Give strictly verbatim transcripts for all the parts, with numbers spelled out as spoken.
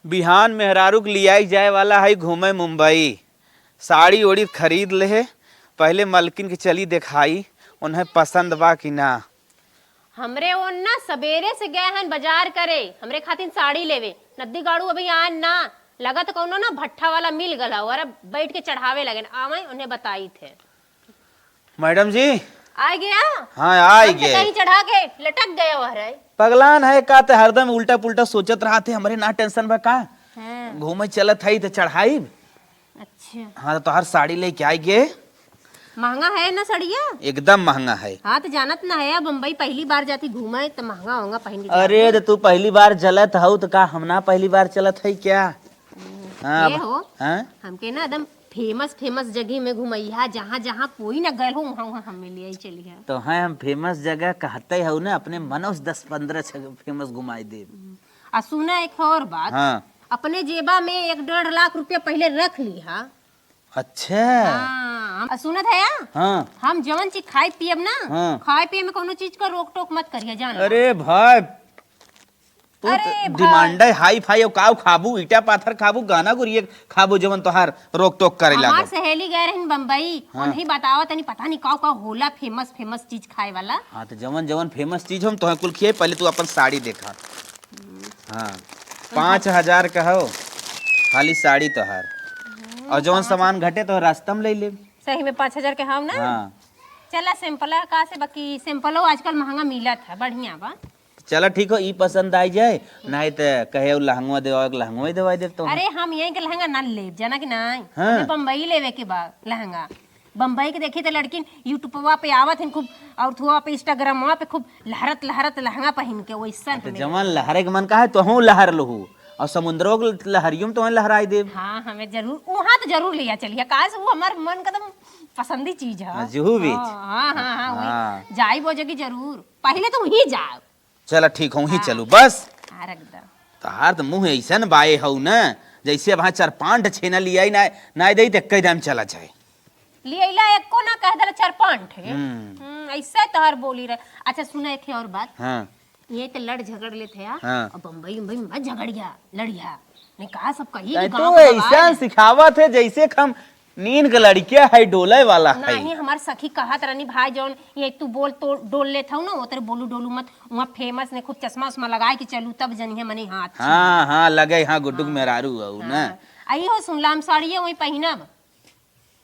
बिहान मेहरारू के लियाई जाए वाला है घूमे मुंबई। साड़ी ओड़ी खरीद ले, पहले मलकिन के चली देखाई, उन्हें पसंद बा कि ना। हमरे ओन ना सबेरे से गए हन बाजार करे, हमरे खातिर साड़ी लेवे। नद्दी गाड़ू अभी आन ना, लगत कौनो ना भट्ठा वाला मिल गल हौ, और अब बैठ के चढ़ावे लगेन, आवे उन्हें बताई थे। मैडम जी। आ गया? हाँ, आ हम तो गए। कहीं चढ़ा के लटक गए हो रे। पगलान है का, ते हरदम उल्टा पुल्टा सोचत रहत है, हमरे ना टेंशन बा का? हाँ। घूमे चलत है तो चढ़ाई। अच्छा। हाँ, तो तोहार साड़ी लेके आई गे। महंगा है ना सड़िया? एकदम महंगा है। हाँ, तो जानत ना है, अब बम्बई पहली बार जाती घूमे, तो महंगा होगा पहन के अरे, जाती। तो तू पहली बार चलत हऊ, तो का हम ना पहली बार चलत है क्या? हाँ, ये अब हो, हाँ? हमके ना एकदम फेमस फेमस जगह में घुमैया, जहाँ जहाँ कोई ना गए हो, वहाँ वहाँ हमें ले आई चलिया। तो हैं, हम फेमस जगह कहते हऊ ना, अपने मनोज दस पन्द्रह जगह फेमस घुमाई देब। आ सुना एक और बात, हाँ। अपने जेबा में एक डेढ़ लाख रुपया पहले रख ली हा। अच्छा। हाँ, हम, आ सुनत है या? हाँ। हम जवन चीज खाई पियब ना, हाँ। खाए पिए में कोनो चीज का रोक टोक मत करिए, जान लो। अरे भाई, तू अरे त भाई। डिमांड है हाई फाई, काऊ खाबू, ईटा पाथर खाबू, गाना गुरिये खाबू, जवन तोहार रोक टोक करे हमार लागल। सहेली गए रहिन बम्बई, हाँ। उन्हें बतावा तनी, पता नहीं काऊ काऊ होला फेमस फेमस चीज खाए वाला। हाँ, तो जवन जवन फेमस चीज हम तोहे कुल खियाई, पहले तू अपन साड़ी देखा। हाँ, पाँच हजार का हो, खाली साड़ी तोहार। और जवन सामान घटे तो रास्ता में ले लेब। सही में पाँच हजार के हाव ना? हाँ। चला सैंपल का से, बाकी सैंपलो आजकल महंगा मिलत है, बढ़िया बा। चला ठीक हो, ई पसंद आई जाए, नहीं तो कहे उ लहंगवा देवा, लहंगवा ही देवाई देब तो। अरे हम यहीं के लहंगा ना लेब, जाना कि नहीं? हाँ। हमें बम्बई लेवे के बा लहंगा। बम्बई के देखी तो लड़किन YouTubeवा पे आवत हैं खूब, और थुआ पे Instagramवा पे खूब लहरत लहरत लहंगा पहन के, वैसन तो हमें जवन लहरे के मन का है, तो हूँ लहर लहू, और समुद्रो के लहरियो में तो लहराई देब। हाँ, हमें जरूर, वहाँ तो जरूर लिया चलिए, काहे से वो हमार मन का एकदम पसंदी चीज है। हाँ, जुहू बीच। हाँ, हाँ, हाँ, हाँ, वही। हाँ। जाई वो जगह जरूर, पहले तो वहीं जाओ। चला ठीक हो, वहीं हाँ। चलू बस। हाँ, रख दो। तहार तो मुँह ऐसन बाए हऊ न, जैसे अब हाँ चार पांच ठे छेना लियाई ना, ना दे तो कई दाम चला जाए। लियाइला एको ना कह देला चार पांच ठे। हम्म। हम्म, ऐसे तोहर बोली रहे। अच्छा सुना एक और बात। हाँ। ये तो लड़ झगड़ लेते हैं, हाँ। और बम्बई उम्बई में मत झगड़िया, लड़िया। नहीं कहा सब कही कि ताई गाँव तू का ऐसा बवाल है। सिखावत है जैसे हम नीन के लड़किया है, डोले वाला है। नहीं, हमार सखी कहत रहनी, भाई जौन ये तू बोल तो डोल लेत हऊ ना, ओतरे बोलू डोलू मत। वहाँ फेमस ने खूब चश्मा उश्मा लगाए के चलू, तब जनिहे मने हाथ हाँ, हाँ, लगे, हाँ, गुड्डू के हाँ। मेहरारू हऊ ना। हाँ। आई हो सुनला हम साड़िए वही पहिनब।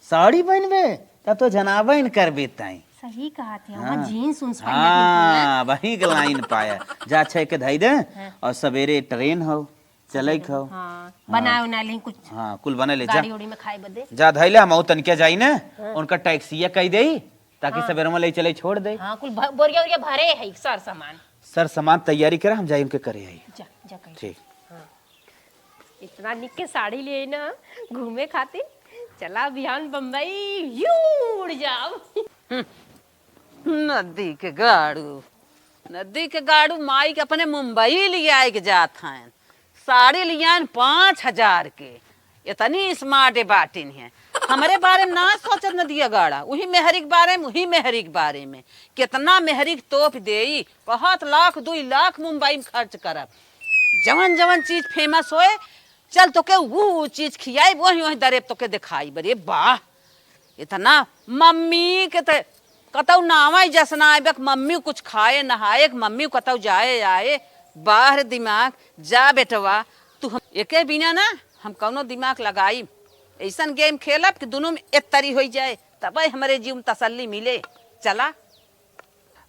साड़ी पहिनबे? तब तो जनाबे न करबे ताई। सही कहत है, वहाँ हाँ। जीन्स उन्स पहिना के हाँ, वही के लाइन पाया। जा छे के धई दे हाँ। और सवेरे ट्रेन हो, चले खाओ। हाँ, हाँ। बनाए उनाए लें कुछ। हाँ, कुल बना ले, जा। गाड़ी उड़ी में खाए बदे। जा धई ले, हम और तनिका जाई ने, हाँ। उनका टैक्सिया कह देई, ताकि हाँ। सवेरे में ले चले छोड़ दे। हाँ, कुल भ-, बोरिया उरिया भरे है, सर सामान। सर सामान तैयारी करे, हम जाई उनके करे आई। जा, जा कहीं। ठीक। हाँ। इतना निक के साड़ी लिए ना घूमे खातिर, चला बिहान बम्बई यू उड़ जाओ। हम्म, नदी के गाड़ू, नदी के गाड़ू माई के अपने मुंबई लियाए के जात हैं। साड़ी लियान पाँच हजार के, इतनी स्मार्ट बाटिन है। हमरे बारे में ना सोचत नदिया गाड़ा, वही मेहरी के बारे में, वही मेहरी के बारे में। कितना मेहरी के तोप देई, कहत लाख दुई लाख मुंबई में खर्च करब। जवन जवन चीज फेमस होए, चल तोके ऊ ऊ चीज खियाई, वही वही दरेब तोके देखाई। बरे वाह, इतना मम्मी के त कतौ नावै जस ना आइबे, मम्मी कुछ खाए नहाए, मम्मी कतौ जाए आए, बाहर दिमाग। जा बेटवा, तू हम एके बिना ना हम कौनो दिमाग लगाई, ऐसन गेम खेलब कि दुनू में एक तरी होई जाए, तबे हमरे जीव में तसल्ली मिले। चला।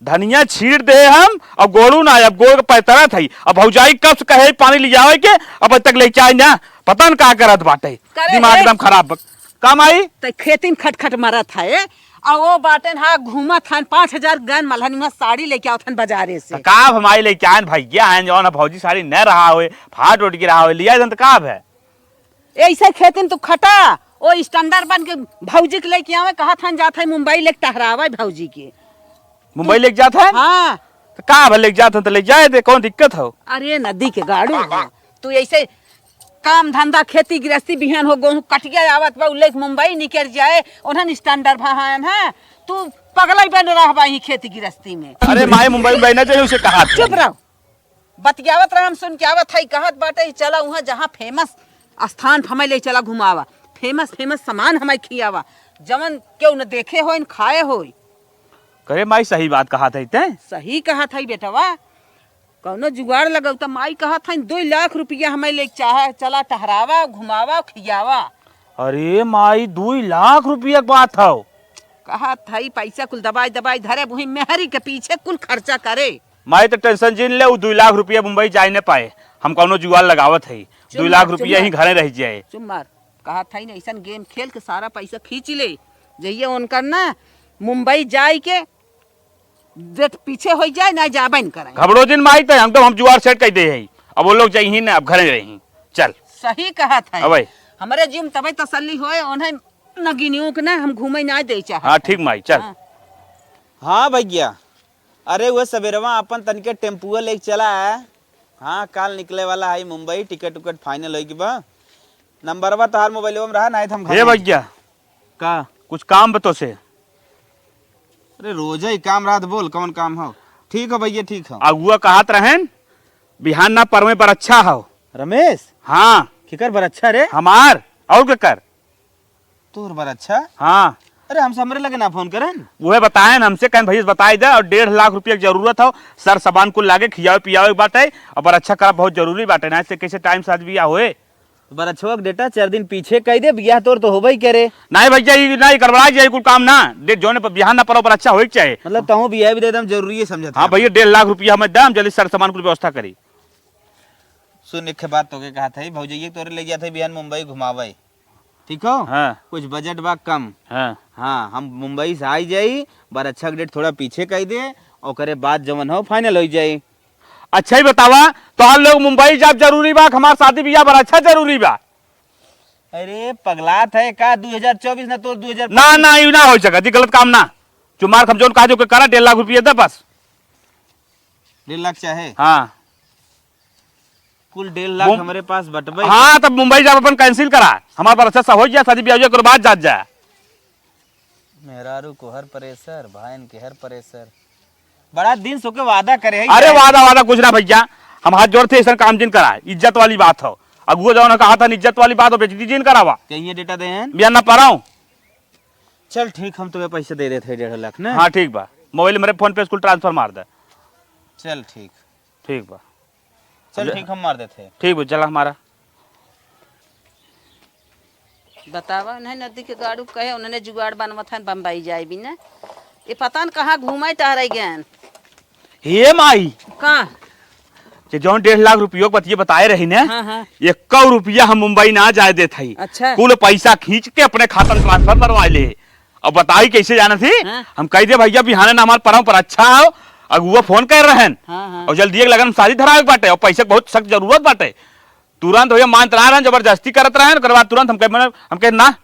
धनिया छीट दे हम, अब गोड़ू ना, अब गोड़ के पैतरत है। अब भौजाई कब से कहे पानी ले जावे के, अब तक ले चाहे ना, पता न का करत बाटे। करे दिमाग रे। एकदम खराब। का माई? त खेती में खटखट मरत है, आ वो बाटेन हा घूमत हन, पाँच हजार गन मलहन में साड़ी लेके आवत हन बाजारे से। त का अब हमारी लेके आयन भैया हैं, जौन अब भौजी साड़ी न रहा होए, फाट उट के रहा होए, लिया जन त का अब है? ऐसे खेती में तू खटा, ओ स्टैंडर्ड बन के भौजी के लेके आवे, कहत हन जात है मुंबई लेके टहरावे भौजी के। मुंबई लेके जात है? हाँ। त का अब लेके जात है त ले जाए दे, कौन दिक्कत हो? अरे नदी के गाड़ू हो, तू ऐसे काम धंधा खेती गृहस्थी बिहान हो गोहूँ कटिया आवत बा, उ लेके मुंबई निकल जाए, उन्हन स्टैंडर्ड भा हैं, हैं? तू पगलई बन रह बा ही खेती गृहस्थी में। अरे माई मुंबई, मुंबई ना जाए, उसे कहा चुप रहो। बतियावत रहा, हम सुन के आवत हई, कहत बाटे, "चला उहाँ जहाँ famous स्थान हमें ले चला घुमावा, famous famous सामान हमें खियावा, जवन केहू न देखे होई न खाए होई।" करे माई, सही बात कहत हई ते। सही कहत हई बेटवा, कौनो जुगाड़ लगाऊ। त माई कहत हई, "दुई लाख रुपया हमें ले चाहे, चला टहरावा, घुमावा, खियावा।" अरे माई, दुई लाख रुपया के बात हौ। कहत हई, पैसा कुल दबाई दबाई धरे, वही मेहरी के पीछे कुल खर्चा करे। माई, तो tension जिन ले, उ दुई लाख रुपया मुंबई जाए न पाए। हम कौनो जुगाड़ लगावत हई, चुप दुई लाख मार, चुप रुपया ही मार। घरे रह जाए। चुप मार। कहत हई ना, ऐसन game खेल के सारा पैसा खींच ले। जइया उनकर ना मुंबई जाए के date पीछे हो जाए, ना जाबे न करें। घबरो जिन माई, तो हम तो हम जुगाड़ set कर दे हई। अब वो लोग जाइही ना, अब घरे रही। चल। सही कहत है। अबे। हमरे जिम तबे तसल्ली होए, उन्हें नगिनियों के ना हम घूमे ना दे चाहे। हाँ, ठीक माई, चल। हाँ। हाँ भैया, अरे वह सवेरवा अपन तनिके टेम्पुआ लेके चला है। हाँ, काल निकले वाला है मुंबई, टिकट उकट final होई के बा। नंबरवा तोहार मोबाइलवा में रहा, नहीं तो हम घर हे में भैया, का? कुछ काम बा तोसे। अरे रोज ही काम रहत, बोल कौन काम हो? ठीक हो भैया, ठीक हो। अगुआ कहत रहन, बिहान ना परवे बरच्छा हो। रमेश? हाँ। केकर बरच्छा रे? हमार, और केकर? तोर बरच्छा? हाँ। अरे हमसे हमरे लगे ना फोन करन। उहे बताएन हमसे, कहन भैया बताई दे, और डेढ़ लाख रुपया के जरूरत हो, सर सामान कुल लागे, खियावे पियावे के बाटे, और बरच्छा करब बहुत जरूरी बाटे, ना से कैसे टाइम से आज बियाह होए। बरछवा के डेटा चार दिन पीछे कह दे, बियाह तोर तो होबे ही करे। नहीं भैया, ई नहीं गड़बड़ा जाए कुल काम ना। दे जौने पर बिहान ना पड़ो, बरच्छा होए के चाहे। मतलब तहूँ बियाह भी दे एकदम जरूरी है समझत हाँ है। भैया, डेढ़ लाख रुपया हमें दे, हम जल्दी सर सामान कुल व्यवस्था करी। सुन, एक बात तोके कहा था, भौजैया तोरे ले जात है बिहान मुंबई घुमावे, ठीक हो? हाँ। कुछ बजट बा कम। हाँ। हाँ, हम मुंबई से आई जाई, बरच्छा के डेट थोड़ा पीछे कह दे, ओकरे बाद जवन हो final हो जाई। अच्छा ही बतावा, तोहार लोग मुंबई जाब जरूरी बा, हमार शादी बियाह बरच्छा जरूरी बा? अरे पगलात है का, दू हजार चउबीस ना तो दू हजार पच्चीस? ना, ना, ई ना हो सका, ई गलत काम ना। जो मार हम जौन कहा जो के करा, डेढ़ लाख रुपया दे बस। डेढ़ लाख चाहे? हाँ। कुल डेढ़ लाख मुं-, हमरे पास बटबे हाँ, कर। तब मुंबई जाब अपन cancel करा, हमार बरच्छा सा हो जाए, शादी बियाह हो जाए, ओकर बाद जात जा। मेहरारू को हर pressure, भाईन के हर pressure। बड़ा दिन से ओके वादा करे है अरे यार। वादा, वादा कुछ ना भैया, हम हाथ जोड़त है, ऐसा काम जिन करा, इज्जत वाली बात हो। अगुआ जौन कहा था, इज्जत वाली बात हो, बेइज्जती जिन करावा। कहिए डेटा दे हैं? बिहान ना पड़ो। चल ठीक, हम तुम्हें पैसे दे देते हैं डेढ़ लाख ना। हाँ ठीक बा, मोबाइल मेरे फोन पे स्कूल transfer मार दे। चल ठीक। ठीक बा। चल अब ठीक, हम मार देते हैं। ठीक बा, चला हमारा। बतावा, उन्हें नदी के गाड़ू कहे, उन्हें जुगाड़ बनवत हन, बम्बई जाए भी ना। ये पता न कहाँ घूमे टहरे गए। हे माई। का? जे जौन डेढ़ लाख रुपयो के बतिये बताए रही ने, हाँ, हाँ। एक्को रुपया हम मुंबई ना जाए देत हई। अच्छा। कुल पैसा खींच के अपने खाता में transfer मरवा ले। अब बताई कैसे जाना थी? हाँ। हम कह दे भैया बिहाने ना हमार परम पर अच्छा हो, अगुआ फोन कर रहन। हाँ, हाँ। और जल्दी एक लगन में शादी धरावे के बाटे और पैसे के बहुत सख्त जरूरत बाटे। तुरंत भैया मानत रहा रहन, जबरदस्ती करत रहन, ओकर बाद तुरंत हम कह, हम कह ना,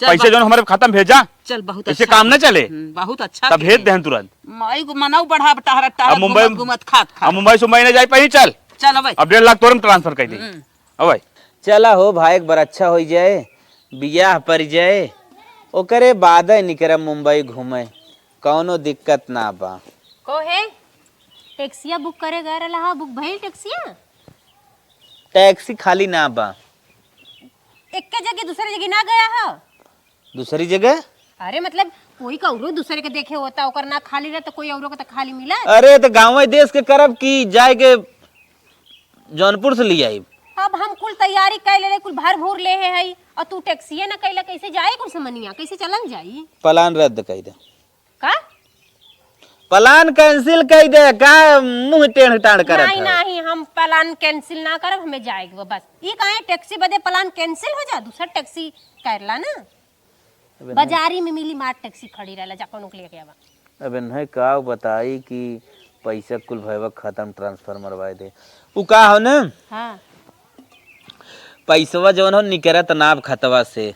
चल पैसे बा-, जौन हमारे खाता में भेजा, चल बहुत ऐसे अच्छा काम ना चले। हम्म, बहुत अच्छा तब भेज किए। देहन तुरंत। माई को मनाऊ बढ़ा टहरत टहरत अब मुंबई घूमत घूमत खात खात। अब मुंबई सुंबई ना जाए पाई, चल। चल अबे। अब डेढ़ लाख तोरे में transfer कर दी। हम्म। अबे। चला हो भाई, एक बार अच्छा हो जाए, बियाह पर जाए, ओकरे बाद निकरब मुंबई घूमे, कौनो दिक्कत ना बा। को है? टैक्सिया book करे गए रहला हा, book भइल टैक्सिया? टैक्सी खाली ना बा। एक्के जगह दूसरे जगह ना गया हा? दूसरी जगह? अरे मतलब कोई का औरो दूसरे के देखे होता, ओकर ना खाली रहे तो कोई औरो के तो खाली मिला। अरे तो गाँव देश के करब की जाए के जौनपुर से ले आइब। अब हम कुल तैयारी कर ले, कुल भर भूर ले है हई, और तू टैक्सिए ना कैला, कैसे जाए कुल समनिया, कैसे चलल जाई? Plan रद्द कर दे। का? Plan cancel कर दे, का मुंह टेढ़ टाढ़ करत नहीं, है? नहीं, हम plan cancel ना करब, हमें जाए के बा बस। ई काहे टैक्सी बदे plan cancel हो जा, दूसर टैक्सी कर ला ना। अबे नहीं। बाजारी में मिली मार टैक्सी खड़ी रहला, जा कोनो के लेके आवा। अब इन्हें का बताई कि पैसा कुल भयवा खाता में transfer मरवाए दे। उ का हो न? हाँ। पैसवा जवन हो निकरत ना अब खतवा से।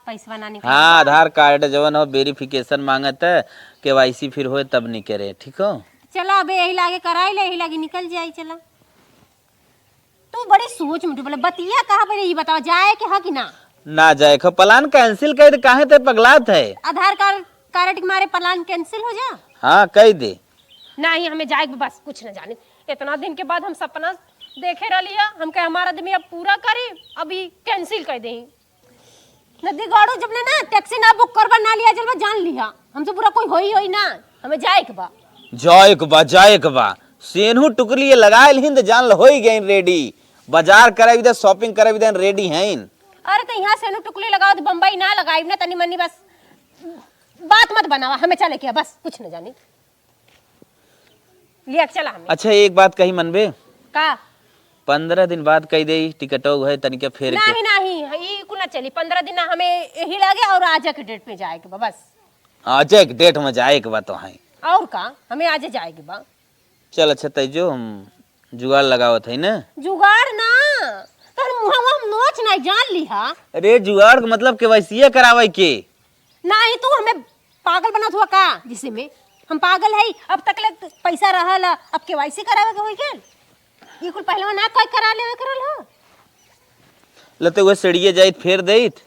पैसवा ना निकरत हाँ, ना। आधार कार्ड जवन हो verification मांगत है, K Y C फिर होए तब निकरे, ठीक हो? चला अबे यही लागे कराई ले, यही लागे निकल जाई, चला। तू बड़ी सोच में डूबल, बतिया कहा पहले ये बताओ, जाए के ह कि ना? ना जाए के, plan cancel कर दे, काहे ते पगलात है? आधार कार्ड, कार्ड के मारे plan cancel हो जा? हाँ, कह दे। नहीं, हमें जाए के बस, कुछ ना जाने। इतना दिन के बाद हम सपना देखे रहली है, हम कहे हमार आदमी अब पूरा करी, अभी कैंसिल कर देही। नदी गाड़ू जब ले ना टैक्सी ना बुक करबा, ना लिया चलबा, जान लिहा, हमसे बुरा कोई होई होई ना, हमें जाए के बा। जाए के बा, जाए के बा। सेनहू टुकली ये लगाए लिहिन त जान ल होई गइन रेडी। बाजार करे भी दे, शॉपिंग करे भी दे, रेडी हैं। अरे तो यहाँ सेनहू टुकली लगाओ तो बम्बई ना लगाई ना, तनी मनी बस बात मत बनावा, हमें चले के बस कुछ न जानी। लिया के चला हमें। अच्छा, एक बात कही मनबे? का? पन्द्रह दिन बाद कही दे टिकटो है तनिका फेर के। नहीं, नहीं, ई कुल ना चली। पन्द्रह दिन हमें यही लागे और आज के डेट पे जाए के बा, बस। आज के डेट में जाए के बा तो है। और का? हमें आज जाए के बा। चल अच्छा, तै जो हम जुगाड़ लगावत है ना। जुगाड़ ना, तोहर मुहवा हम नोच नहीं जान लिहा। अरे जुगाड़ के मतलब केवाईसीए करावे के। नाही, तू हमें पागल बनत हुआ का? जिसे में हम पागल है, अब तक ले पैसा रहल, अब केवाईसी करावे के होई गेल? ये कुल पहलवा ना कोई करा लेवे करल हो। लते हुए सेड़िए जाइत फेर देइत।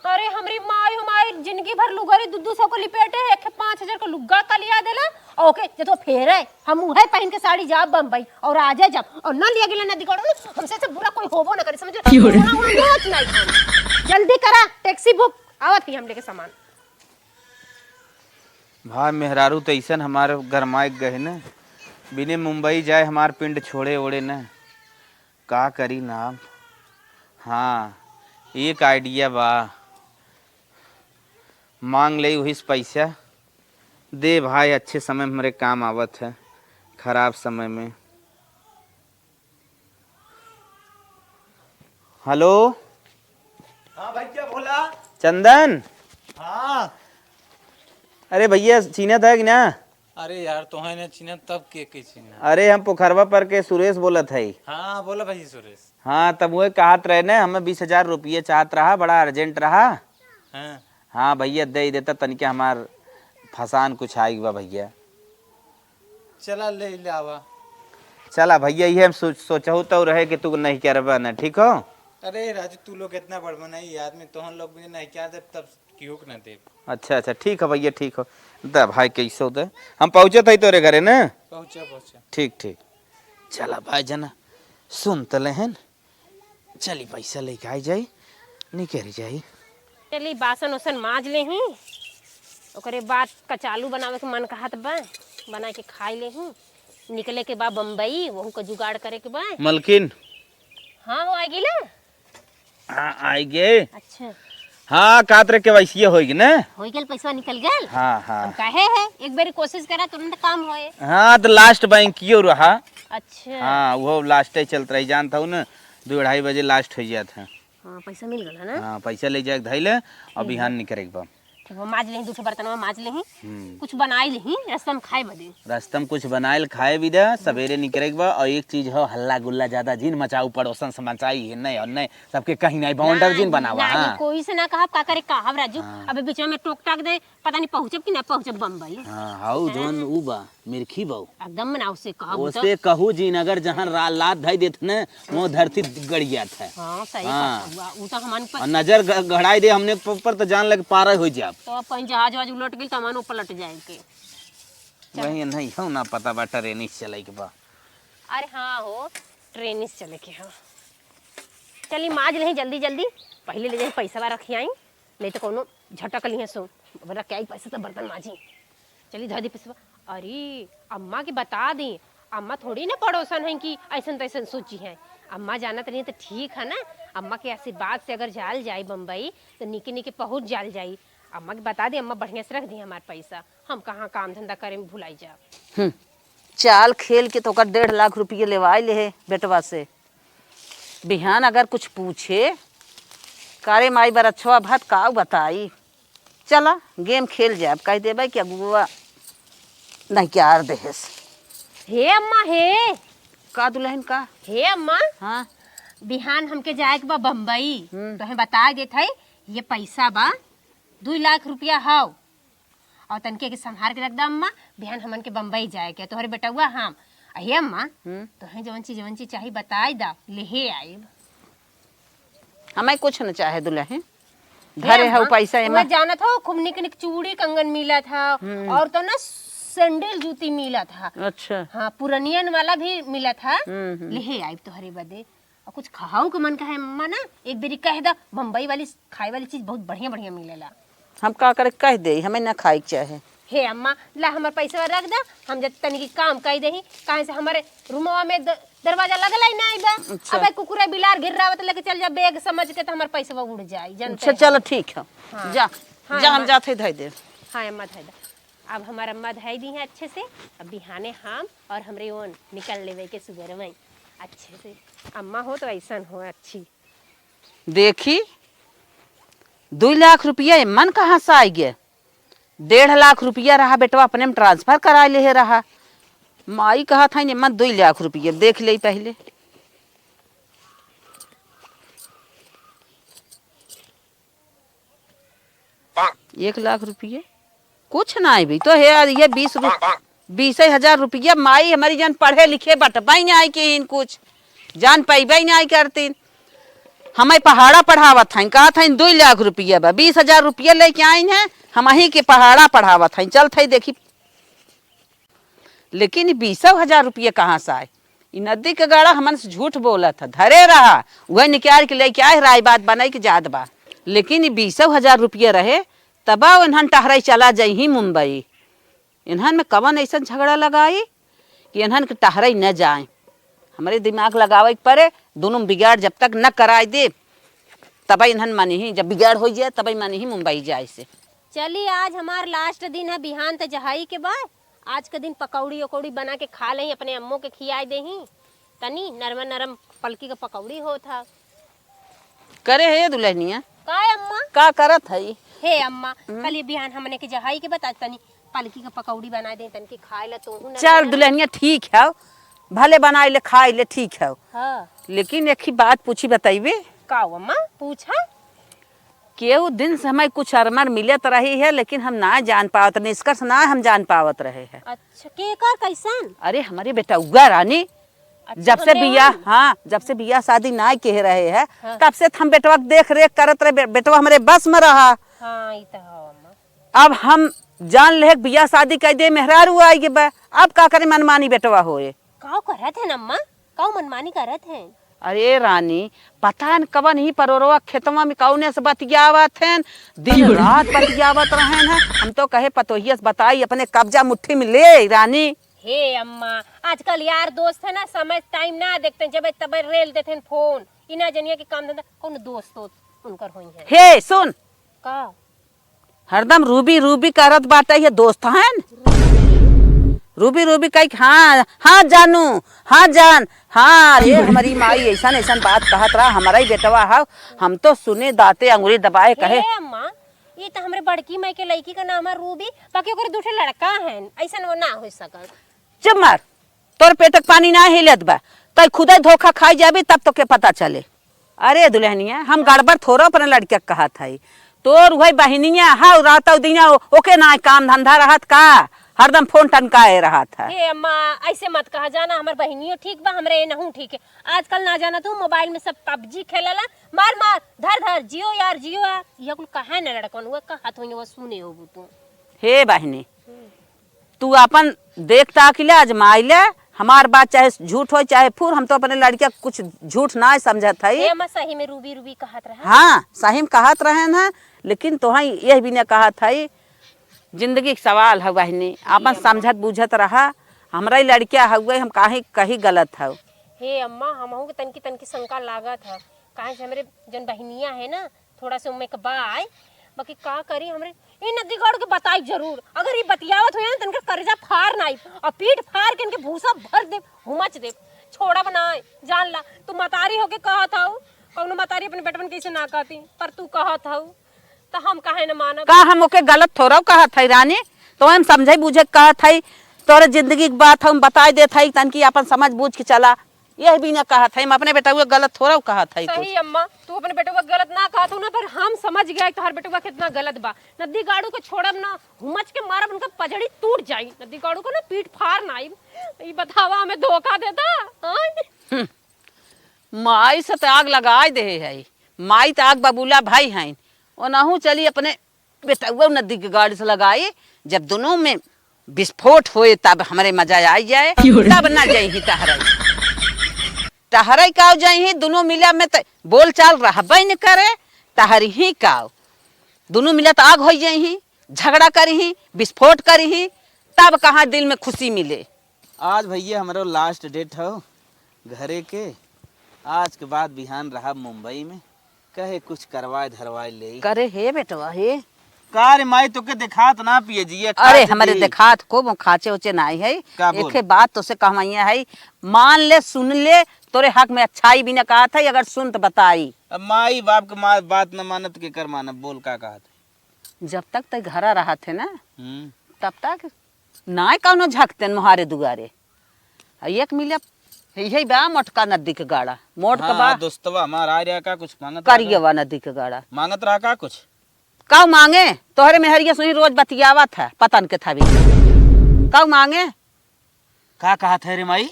अरे हमरी माई, हमारी जिंदगी भर लुगरी दू दू सौ को लिपेटे है, एक पाँच हजार को लुग्गा का लिया देला, और ओके जे तो फेर है, हम उहे पहन के साड़ी जाब बम्बई और आ जाए जब, और ना लिया गेला ना दिगड़ो ना, हमसे से बुरा कोई होबो ना करे, समझ? क्यों रे? वहाँ, वहाँ नोच नहीं खान। जल्दी करा टैक्सी बुक, आवत ही हम लेके सामान। भाई मेहरारू तो ऐसन हमारे गरमाए गए न, बिने मुंबई जाए हमार पिंड छोड़े ओड़े न। का करी नाम? हाँ, एक आइडिया बा, मांग ले वही से पैसा। दे भाई, अच्छे समय में हमरे काम आवत है, खराब समय में। हेलो। हाँ भैया बोला। चंदन। हाँ। अरे भैया, चीन्हत है कि ना? अरे यार, तोहे ना चीन्हत तब के के चीन्हत? अरे हम पोखरवा पर के सुरेश बोलत है। हाँ बोला भाई सुरेश। हाँ, तब वह कहत रहे ना, हमें बीस हजार रुपये चाहत रहा, बड़ा अर्जेंट रहा। हाँ। हाँ भैया, दे देता, तनिके हमार फसान कुछ आइग बा भैया। चला ले ले आवा। चला भैया, ये हम सोच सोचहु तो रहे कि तू नहीं करबा ना, ठीक हो? अरे राजू, तू लोग इतना बड़ बनाई आदमी, तोहन लोग भी नहीं क्या देब, तब क्यों ना देब। अच्छा अच्छा, ठीक है भैया, ठीक हो। दा भाई, कैसे हो दे, हम पहुँचत है तोरे घरे ना। पहुँचा पहुँचा। ठीक ठीक। चला भाई जना, सुन त लेहन। चली पैसा लेके आई जाई, निकल जाई। चली बासन ओसन माज लेही, ओकरे बाद कचालू बनावे के मन कहत बा, बना के खाई लेही। निकले के बा बम्बई, वहू का जुगाड़ करे के बा। मलकिन। हाँ हो, आ गइला? हाँ, आई गे। अच्छा। हाँ, कात रे केवाईसी होई गे ना? होई गेल, पैसा निकल गेल? हाँ, हाँ। अब काहे है? एक बारी कोशिश करा, तुरंत काम होए। हाँ, तो लास्ट बैंकियो रहा। अच्छा। हाँ, वो लास्ट ही चलत रही, जानत हूँ ना, दो अढ़ाई बजे लास्ट हो जात है। हाँ, पैसा मिल गल है ना? हाँ, पैसा ले जाके धइले, अब बिहान निकरे के बा। ठीक बा, माज लेही, दू ठो बर्तनवा माज लेही। हम्म। कुछ बनाई लेही, रस्ता में खाए बदे। रस्ता में कुछ बनाइल खाए भी दे, सवेरे निकरे के बा। और एक चीज हो, हल्ला गुल्ला ज्यादा जिन मचाऊ, पड़ोसन से मचाई, है नहीं और नहीं, सबके कहीं नहीं, बाउंडर जिन बनावा। नहीं, हाँ। कोई से ना कहब, का करे कहब राजू, हाँ। अबे बीच में टोक टाक दे, पता नहीं पहुँचब कि ना पहुँचब बम्बई। हाँ, हाउ हैं? जौन ऊ बा, मिर्खी बा ऊ। एकदम ना उसे कहब, ऊ ओसे तो कहू जिन, अगर जहाँ रा-, लात धई देत न, वो धरती गड़ जात है। हाँ, सही हाँ। कहत हुआ। ऊ तो हमन पर और नजर ग-, गड़ाई दे हमने के ऊपर तो जान लगे पार हो जाब। तो अब कहीं जहाज वहाज उलट गई तो हमन वो पलट जाए के। चल। वही नहीं हो ना पता बा, ट्रेन से चले के बा। अरे हाँ हो, ट्रेन से चले के हो। चली माज लेही जल्दी जल्दी, पहले ले जाई पैसा रखी आई। नहीं तो कोनो झटक लिहे सो। अब रख के आई पैसा तो बर्तन माजी। चली धर दी पैसा। अरे अम्मा के बता दी, अम्मा थोड़ी ना पड़ोसन है कि ऐसन तैसन सोची है। अम्मा जानत रही तो ठीक है ना, अम्मा के आशीर्वाद से अगर जाल जाई बम्बई तो निके निके पहुँच जाल जाई। अम्मा के बता दी, अम्मा बढ़िया से रख दी हमार पैसा, हम कहाँ काम धंधा करे में भुलाई जाब। हम्म, चाल खेल के तो ओकर डेढ़ लाख रुपये लेवाई ले है बेटवा से। बिहान अगर कुछ पूछे, "का रे माई बरछवा भात काऊ बताई?" चला, गेम खेल जाब, कह देबै कि अगुआ नहीं क्यार देहेस। हे अम्मा, हे। का दुल्हन का? हे अम्मा। हाँ। बिहान हमके जाए के बा बम्बई। हम्म। तोहे बता देत है, ये पैसा बा, दुई लाख रुपया हौ। और तनके के संभार के रख दा अम्मा, बिहान हमन के बम्बई जाए के, तोहरे बेटउआ हम। अहे अम्मा, हम्म। तोहे जवन चीज, जवन चीज चाही बताई दा, लेहे आइब। हमें कुछ न चाहे दुल्हन, हे धरे अम्मा, हऊ पैसा एमा। मैं जानत हौ, खूब निक निक चूड़ी कंगन मिलत हौ, हम्म। और तो ना सैंडल जूती मिलत ह। अच्छा। हाँ, पुरनियन वाला भी मिलत ह। हम्म, हम्म। लेहे आइब तोहरे बदे। और कुछ खाहू के मन कहे, अम्मा ना, एक बेरी कह दा, बम्बई वाली खाए वाली चीज बहुत बढ़िया बढ़िया मिलेला। हम का करे, कह दे, हमें ना खाए के चाहे। हे अम्मा, ला हमर पैसवा रख दा, हम जब तनी की काम कह देही, काहे से हमारे रूमवा में द-, दरवाजा लगल ही ना बा। अच्छा। अबे कुकुरा बिलार गिर्रावत लेके चल जा, बैग समझ के तो हमार पैसवा उड़ जाई, जानते अच्छा, हो। चलो ठीक है। हाँ। जा, हाँ, जा, हम अम्मा। जाते धई दे। हाँ अम्मा, धई दा। अब हमार अम्मा धई दी है अच्छे से। अब बिहाने हम और हमरे ओन निकल लेवे के सुबेरवई अच्छे से। अम्मा हो तो ऐसन हो अच्छी। देखी, दुई लाख रुपया एमन कहाँ से आइ गे? डेढ़ लाख रुपया रहा, बेटवा अपने में ट्रांसफर करा लेहे रहा। माई कहत हईन एमन दुई लाख रुपया, देख लेई पहिले। एक लाख रुपये कुछ ना आइबी तो हे, ये बीस रु-, बीस हजार रुपया माई हमारी जन पढ़े लिखे बटबई ना आई कि इन कुछ जान पइबई ना आई करतीन। हमें पहाड़ा पढ़ावत हईन, कहत हईन दुई लाख रुपया बा, बीस हजार रुपया लेके आइन है, हम अहीं के पहाड़ा पढ़ावत हईन, चलत हई देखी। लेकिन ई बीसौ हजार रुपया कहाँ से आए? ई नदी के गाड़ा हमन से झूठ बोलत ह, धरे रहा, उहे निकाल के लेके आए, राय बात बनाई के जात बा। लेकिन ई बीसौ हजार रुपया रहे, तब इन्हन टहराई चला जइहीं मुंबई। इन्हन में कवन ऐसन झगड़ा लगाई कि इन्हन के टहराई न जाए? हमरे दिमाग लगावे के परे, दुनों में बिगाड़ जब तक न कराई दे, तब इन्हन मानिहीं, जब बिगाड़ होइ जाए, तब मानिहीं मुंबई जाए से। चली, आज हमार लास्ट दिन है, बिहान त जहाई के बा, आज के दिन पकौड़ी उकौड़ी बना के खा लेही, अपने अम्मो के खियाई देही। तनी नरम नरम पलकी के पकौड़ी होत ह। करे हे दुल्हनिया? का अम्मा? का करत हई? हे अम्मा, हम्म? कल ये बिहान हमने के जहाई के बता, तनी पलकी के पकौड़ी बनाई दे, तनकी खाए ला तोहू ना चल लेना। दुल्हनिया, ठीक है, भले बनाई ले, खाई ले, ठीक है। हाँ। लेकिन एक ही बात पूछी, बताइबे? का अम्मा? पूछा। केहू दिन से हमें कुछ अरमर मिलत रही है, लेकिन हम ना जान पावत, निष्कर्ष ना हम जान पावत रहे हैं। अच्छा, केकर कैसन? अरे, हमारे बेटउआ रानी, अच्छा, जब से हमरे बियाह, ओन? हाँ, जब से बियाह शादी ना कह रहे हैं, हाँ। तब से हम बेटवा के देख रेख करत रहे, बे-, बेटवा हमारे बस में रहा। हाँ, ई तो हौ, अम्मा। अब हम जान ले बियाह शादी कर दे, मेहरारू आई के बा, अब का करे, मनमानी बेटवा होए। का करत हैं अम्मा? का मनमानी करत हैं? अरे रानी, पता न कवन ही परोरवा खेतवा में कौने से बतियावत हैं, दिन रात बतियावत रहेन हैं। हम तो कहे पतोहिया से बताई, अपने कब्जा मुट्ठी में ले रानी। हे अम्मा, आजकल यार दोस्त है ना, समय टाइम ना देखते हैं, जब तब रेल देते हैं फोन। ई ना जनिया के काम धंधा, कौन दोस्त होत उनकर होई है। हे सुन, का? हरदम रूबी रूबी करत बाटे, ये दोस्त हैं? रूबी रूबी कही, हाँ, हाँ जानू, हाँ जान, हाँ, अरे हमारी माई ऐसन ऐसन बात कहत रहा, हमारा ही बेटवा है, हम तो सुने दाते अंगुरी दबाए कहे। हे अम्मा, ये तो हमरे बड़की माई के लड़की का नाम है रूबी, बाकी ओकरे दू ठे लड़का हैं, ऐसन वो ना हो सकल। चुप मार, तोर पेट के पानी ना हिलत बा, तै खुदे धोखा खाई जाबी तब तोके पता चले। अरे दुल्हनिया, हम गड़बड़ थोड़ो अपने लड़किया के कहत हई, तोर उहे बहिनिया है, रात और दिना ओ-, ओके ना काम धंधा रहत का, हरदम फोन टनकाए रहत है। हे अम्मा, ऐसे मत कहा, जाना हमर बहिनियो ठीक बा, हमरे एनहू ठीक है। आजकल ना जाना तू मोबाइल में सब पबजी खेलला, मार मार, धर धर, जियो यार, जियो यार, ये कुल कहे न लड़कन, वो कहत होइने, वो सुने होबू तू। हे बहिनी, हम्म। तू आपन देख ताक ले, आजमाई ले, हमार बात चाहे झूठ होए, चाहे फूर, हम तो अपने लड़किया के कुछ झूठ ना समझत हई। ए, अम्मा, सही में रूबी, रूबी कहत रहा। हाँ, सही में कहत रहेन हैं, लेकिन तोहई यह भी ना कहत हई, जिंदगी के सवाल है बहिनी, आपन ए, अम्मा। समझत बूझत रहा, हमरा ही लड़किया हउए, हम काहे कही गलत हउ। हे अम्मा, हमहू के तनकी, तनकी शंका लागत है, काहे से हमरे जन बहिनिया है ना, थोड़ा सा उम्मे के बाय, बाकी का करी हमरे, ई नदी गाड़ू के बताई जरूर। अगर ई बतियावत होई ना, त इनकर करेजा फार ना आई, और पीठ फार के इनके भूसा भर दे, हुमच दे, छोड़ब ना, जान ला। तू मतारी होके कहत हऊ, कौनो मतारी अपने बेटवन के ऐसे ना कहती, पर तू कहत हऊ, त हम काहे न मानब? का हम ओके गलत थोड़ो कहत हई रानी, तो हम समझे बूझे के कहत हई, तोरे जिंदगी के बात हम बताई देत हई, तनकी आपन समझ बूझ के चला। यह भी ना कहत है, हम अपने बेटउआ गलत थोड़ा कहत है कुछ। सही अम्मा, तू अपने बेटउआ गलत ना कहत हो ना, पर हम समझ गए तोहर बेटउआ कितना गलत बा। नदी गाड़ू के छोड़ब ना, हुमच के मारब, उनका पजड़ी टूट जाई। नदी गाड़ू को ना पीठ फार ना आई। ई बतावा, हमें धोखा देता, हाँ? हम्म, माई से तो आग लगाई दे है, माई तो आग बबूला भाई हैं, ओनहू चली अपने बेटउआ नदी के गाड़ी से लगाई, जब दोनों में विस्फोट होए तब हमरे मजा आई जाए। क्यों रे? तब ना जइहीं टहरई। टहरई काउ जइहीं, दुनो मिला में त बोलचाल रहबे न करे, टहरहीं काउ। दुनो मिला त आग होइ जइहीं, झगड़ा करिहीं, विस्फोट करिहीं, तब कहाँ दिल में खुशी मिले। आज भइया हमरो last date हौ घरे के। आज के बाद बिहान रहब मुंबई में, कहे कुछ करवाए धरवाए लेई। करे हे बेटवा हे। का रे माई, तोके देखात ना पिए जिए, अरे खात हमरे जी। देखात को वो खाचे उचे नाई है। का बोल? एके बात तोसे कहवइया है, मान ले, सुन ले, तोरे हक में अच्छाई भी न कहत है, अगर सुन त बताई। अब माई बाप के मा-, बात न मानत केकर मानब, बोल का कहत है? जब तक तै घरा रहत है ना, हम्म। तब तक नाय कौनो झकतेन मोहारे दुआरे। आ एक मिले यही बा मोटका नदी के गाड़ा, मोट के हाँ, बा। दोस्तवा हमार आ रहा का कुछ मांगत रहा का? करियवा नदी के गाड़ा। मांगत रहा का कुछ? का मांगे? तोहरे मेहरिया सुही रोज बतियावत है, पतन के थावी। का मांगे? का कहत है रे माई?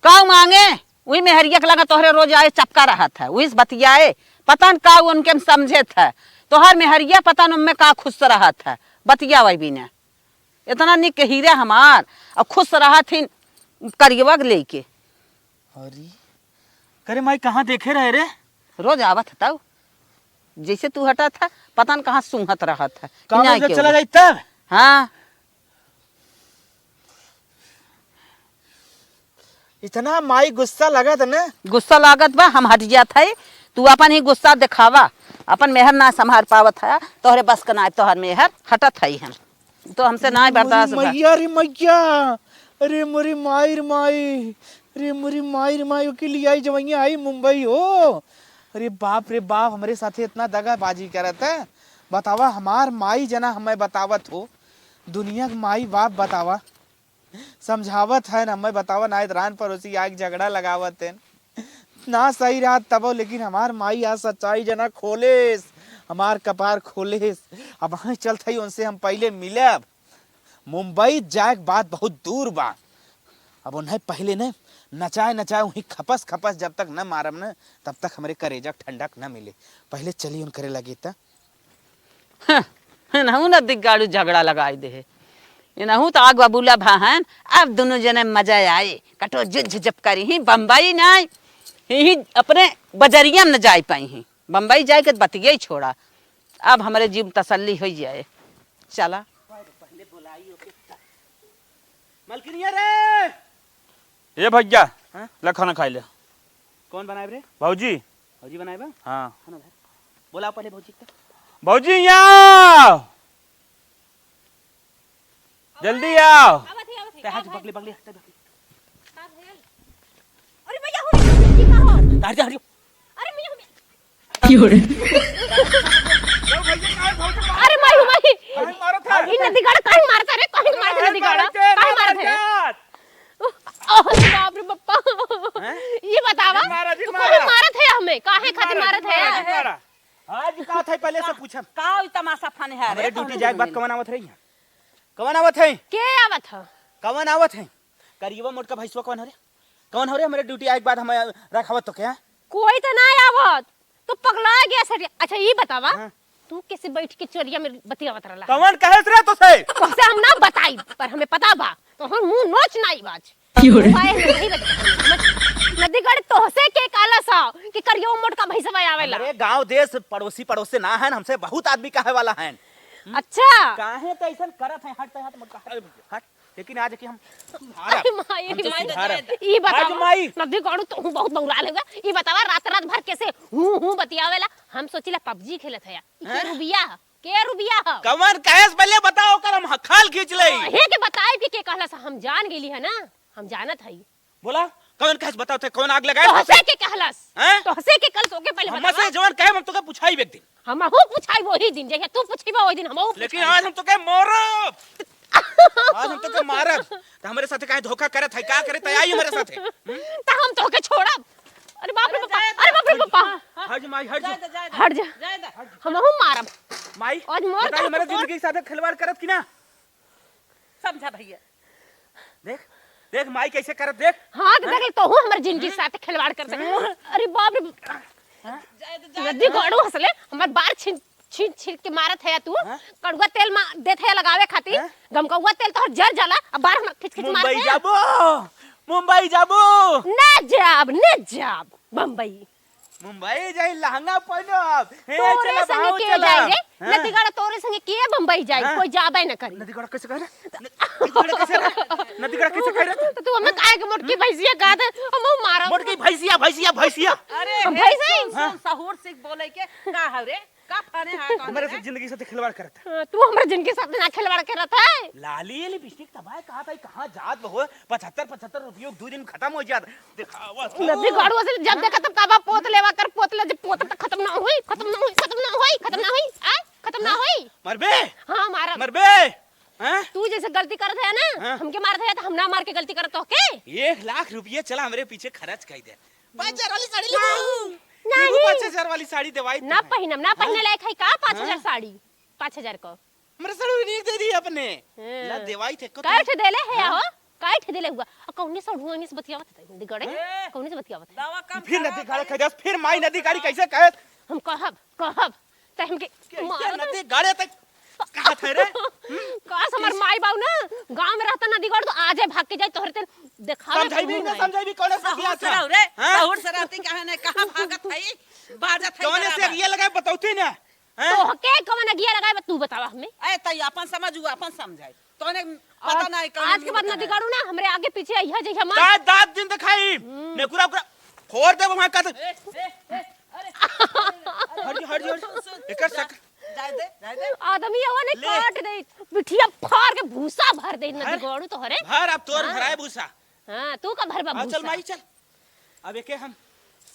का मांगे? उही मेहरिया के लगा तोहरे रोज आए चपका रहत है, उही से बतियाए। पता न का उनके में समझेत है। तोहर मेहरिया पता न उनमें का खुश रहत है, बतियावे बिना। इतना निक हीरा हमार, और खुश रहत हिन करियवा के लेके। अरे, करे माई, कहाँ देखे रहे रे? रोज आवत है तब, जैसे तू हटत है, पता न कहाँ सूंघत रहत है। काम इनाय में के चला ओर। जाई तब? हाँ। इतना माई गुस्सा लागत न? गुस्सा लागत बा, हम हट जात है। तू अपन ही गुस्सा देखावा, अपन मेहर ना संभाल पावत है, तोहरे बस का ना, तोहर मेहर हटत है हम, तो हमसे ना अरे बर्दाश्त मोरी बा। मैया रे मैया, अरे मोरी माई रे माई, अरे मोरी माई रे माई, ओके लियाई जवैया आई मुंबई हो। अरे बाप रे बाप, हमरे साथे इतना दगाबाजी करत है। बतावा, हमार माई जना हमें बतावत हो, दुनिया के माई बाप बतावा, समझावत है ना, मैं बतावा ना, इधरान पड़ोसी आग झगड़ा लगावत है ना, सही रात तबो, लेकिन हमार माई आज सच्चाई जना खोलेस, हमार कपार खोलेस। अब वहीं चलत हई, उनसे हम पहले मिलब। मुंबई जाए के बाद बहुत दूर बा। अब उन्हें पहले ने नचाए नचाए वहीं खपस खपस जब तक न मारब न, तब तक हमरे करेजा के ठंडक न मिले। पहले चली उन करे लगे त। हं, इनहू नदी गाड़ू झगड़ा लगाई दे है। इनहू तो आग बबूला भा हन, अब दुनों जने मजा आए। कटो जुझ जब करी ही बम्बई नाई, ही अपने बजरिया में न जाए पाई ही। बम्बई जाए के बतिया ही छोड़ा, अब हमरे जीव में तसल्ली हो जाए। चला। मलकिनिया रे! ए भैया, हाँ? ला खाना खाई ले। कौन बनाए रे? भौजी। भौजी बनाए बा? हाँ। खाना धर। बोलाओ पहले भौजी के। भौजी, यहाँ आओ। जल्दी आओ। आवत है, आवत है। ते हाथ बगले, बगले, हट, बगले। का भइल? अरे भैया, हो रे, ये का हो? हट जा, हट जा। अरे भैया, हो रे। की हो रे? अरे माई, हो माई। काहे मारत है? ई नदीगाड़ा काहे मारत है रे? काहे मारत है नदीगाड़ा? काहे मारत है? अरे बाप रे बप्पा। हैं? ये बतावा, ये मारा, ये तू मारा। काहे मारत है हमें? काहे ये खातिर मारा, मारत ये है? मारा, ये मारा। आज का था पहले से पूछम। का ई तमाशा फन है रे? हमरे ड्यूटी जाए के बाद कवन आवत रही? कवन आवत है? के आवत ह? कवन आवत है? करियवा मोटका भैंसवा कवन हो रे? कवन हो रे? हमरे ड्यूटी आए के बाद हम रखावत तो क्या? कोई तो ना आवत, तो पगला गया सर। अच्छा, ये बतावा, हाँ। तू कैसे बैठ के चोरिया में बतियावत रहला? कवन कहेस रे तोसे? तोसे हम ना बताई, पर हमें पता बा, तो हम मुंह नोच नाई बाज। की हो रे? भाई, हम नहीं बता-, नदीगढ़ तोहसे के काला सा कि करियो मोटका भैंसवा आवेला। हमरे गांव देश पड़ोसी पड़ोसे ना है, हमसे बहुत आदमी कहे वाला है। अच्छा। काहे तो ऐसन करत है? हट, हट, मोटका, हट, हट। लेकिन आज के हम सुधारब। अरे माई, हम तो माई, सुधारब। ई बतावा, आज माई। नदीगढ़ तो हूँ बहुत बौराल होगा। ई बतावा, रात रात भर कैसे हूँ हूँ बतियावेला? हम सोचिला पबजी खेलत है। ई के हैं? रुबिया ह? के रुबिया ह? कवन कहेस पहले बताओ, ओकर हम खाल खींच ले। हे के बताई कि के कहला सा हम जान गेली है ना, हम जानत हई। बोला, कवन कहेस बताओ थे, कवन आग लगाए तोहसे तोसे? के कहलस? हैं? तोहसे के कहलस, ओके पहले हमसे बतावा। जवन कहे हम तोके पुछाई एक दिन। हमहू पुछाई वही दिन, जहिया तू पुछीबा वही दिन हमहू लेकिन पुछाई। आज हम तोके मारब। आज हम तोके मारब। त हमरे साथे काहे धोखा करत है? का करे त आई हमरे साथे? हम्म? त हम तोके छोड़ब। अरे बाप रे बाप, अरे बाप रे बाप। हट जा माई, हट जा। हट जा। हमहू मारब। माई, आज मार बताई, हमरे जिंदगी के साथे खिलवाड़ करत कि ना? समझा भैया। देख, देख माई कैसे करत, देख। हाँ, तो देख, तोहू हमर जिंदगी साथ खिलवाड़ कर सके। अरे बाप रे। नदी गड़ू हंसले, हमर बार छीन, छीट छीट के मारत है तू। हाँ? कड़ुआ तेल मा-, देत है लगावे खातिर। हाँ? गमकौआ तेल तोहर जर जाला, अब बार हमर खिच खिच मारत मुंबई है। जाबो, मुंबई जाबो। ना जाब, ना जाब बम्बई। मुंबई जाई, लहंगा पहनब। हे, तोरे चला, संगे भाव के चला। जाई रे? हाँ? नदीगढ़ तोरे संगे के बम्बई जाई? हाँ? कोई जाबे न करी। नदीगढ़ कैसे कह रहे? नदीगढ़ कैसे कह रहे? नदीगढ़ कैसे कह रहे? तो तू हमें काहे के मोटकी भैंसिया कहा था? हम मारा। मोटकी भैंसिया, भैंसिया, भैंसिया। अरे, हम हे, भैंसिया? सुन, सुन, हाँ। सहूर सीख बोले के। का हव रे? का फाने हा, का हमरे रे? से जिंदगी साथे खिलवाड़ करत है। हाँ, तू हमरे जिंदगी साथे ना खिलवाड़ करत है। लाली लिपस्टिक तबाय कहा था, कहाँ जात बहो? पचहत्तर, पचहत्तर रुपयों के दू दिन खत्म हो जात। देखावा तो। नदीगढ़ से जब देखा तब ताबा पोत लेवा कर, पोत ले, जब पोत तक खत्म ना होई, खत्म ना होई, खत्म ना होई, खत्म ना होई, आय? खत्म ना होई। मरबे? हाँ, मारब। मरबे? हैं? तू जैसे गलती करत है ना, हाँ। हमके मारत है तो हम ना मार के गलती करत तो के? एक लाख रुपया चला हमरे पीछे खर्च कर दे। पाँच हजार वाली साड़ी लेबू? नहीं। लेबू पाँच हजार वाली साड़ी देवाई ना तो है। पहिनम, ना हाँ? पहिने लायक है का पाँच हजार हाँ? साड़ी? पाँच हजार को। हमरे साड़ी नीक दे दी अपने। हाँ। ला देवाई थे को काहे तुम। ठे देले है हाँ? हो? काहे ठे देले हुआ? आ कौने से हुआ, से बतियावत है हिंदी गड़े? ए! कौने से बतियावत है? दावा कम फिर करा, नदी गाड़ी कम कह दस, फिर माई नदी गाड़ी कैसे कहे? हम कहब, कहब। ते हमके कैसे मारत नदी गाड़ी तक कहा थे रे? हम्म? काश हमार माई बाऊ ना गाँव में रहता नदी गड़ तो आजे भाग के जाए तोहरे तेन देखा समझाई भी ना, समझाई भी कौन से सहूर से रहो रे, हाँ? सहूर से रहती कहाँ ने, कहाँ भागत है, बाजत है कौन से ये लगाए बतौती ना? हैं? तो के कवन अगिया लगाए बा, तू बतावा हमें। ए, तई अपन समझ, उ अपन समझाए। तोने पता अब नहीं कौन आज के बाद नदी गाड़ू ना, हमरे आगे पीछे अइहा जइहा मत। का दाँत दिन दिखाई? हम्म। नेकुरा ओकुरा फोड़ देब वहाँ का तो। ए, ए, ए, अरे, अरे, हट जा, हट जा, हट जा। सुन, सुन, एकर जा, सक- जाए दे, जाए दे। आदमी हवा ने ले। काट दे, बिठिया फाड़ के भूसा भर दे, नदी हैं? गाड़ू तोहरे। भर अब तोर हाँ। भराए भूसा। हाँ, तू का भरबा हाँ, चल भूसा। माई, चल। अब एके हम